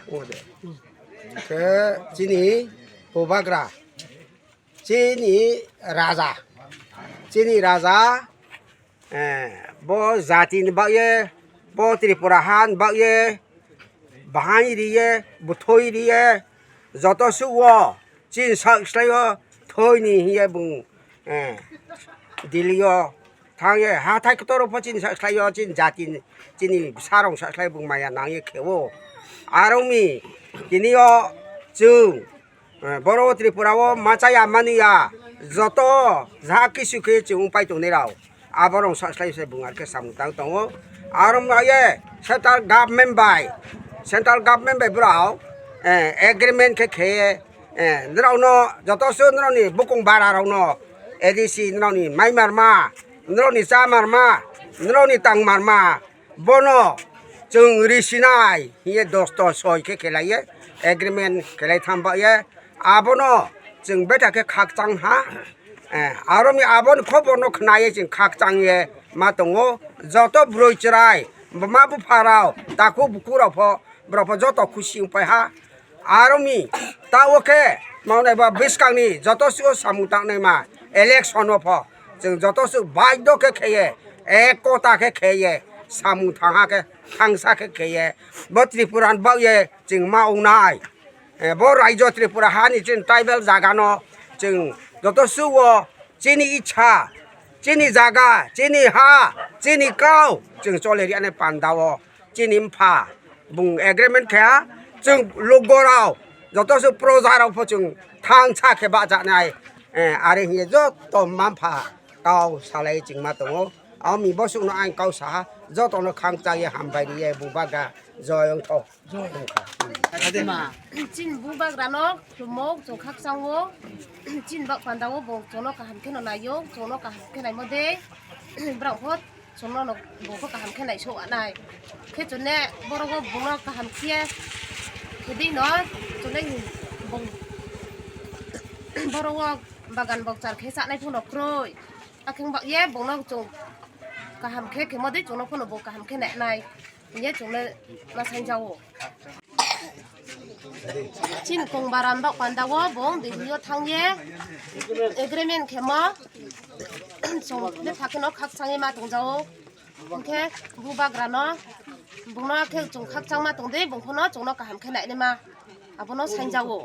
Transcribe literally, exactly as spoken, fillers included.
Khe chini bubagra, chini raja, chini raja, eh, bo jati ni bagwi, bo Tripura ha ni bagwi, bahai riye, buthoi riye, joto sugo chini sak slai o thoi ni hiye bung, eh, Delhi o thangye hathai kotor pho chini sak slai o chini jati ni, chini bwsa rok sak slai bung maya nangye khe o. Aro mi tini o chwng, eh, boro Tripura o machaya mani ya joto ja kisu khe chwng pai tongnai rao. Aborok sak slai se bung ar khe samung tang tongo. Aro ma ye central government bai, central government bai borok, eh, agreement khe khe, eh, norok no joto su norok ni bukung bara rok no A D C norok ni mai marma, norok ni cha marma, norok ni tang marma, bono chwng ri sinai hiye dosto soi khe khelai ye agreement khelai tham ba ye abono chwng beta khe khakchang ha. Eh, aro mi aboni khobor no khna ye chwng khakchang ye ma tongo. Joto bwrwi chwrai, buma bupha rao, takhuk bukhuk rao pho, borok pho joto khusi wng pai ha. Aro mi ta o khe maunai ba bwskang ni joto sugo samung tang nai ma election o pho chwng joto su baidho khe khe ye, ek kota khe khe ye, samung thang ha khe, thangsa khe khe ye, bo Tripura ni bak ye chwng ma wng nai. Eh, bo raijo Tripura ha ni chini tribal jaga no chwng joto sugo chini icha, chini jaga, chini ha, chini kau chwng chole ri ani panda o chini mpha bung agreement khe ha chwng lugo rao joto su proja rao pho chwng thangsa khe bacha nai. Eh, are hiye joto mampha kau salai chwng ma tongo. Ami bosuk no ang kau sa ha joto no khang cha ye hambai ri ye bubagra joy wng tho. Chini bubagra no khulumok chwng khakchang o, chini bak panda o bo chwng no kaham khe no nai o, chwng no kaham khe naimo de, borok pho chwng no bo pho kaham khe nai so nai. Khe chwng ne borok o bung no kaham khe khe di no chwng ne bung borok o bagan bokchar khe chanai pho no kwrwi. Akheng bak ye bung no chwng kaham khe khe mo de chwng no pho no bo kaham khe nai nai. Ye chwng no ma sangjao. Chini kong baran bak panda o bung Delhi o thang ye agreement khe mo. Chwng bethak khe no khakchang ye ma tongjao. Hwnkhe bubagra no bung no khe chwng khakchang ma tong de bung pho no chwng no kaham khe nai nai ma. Abo no sangjao.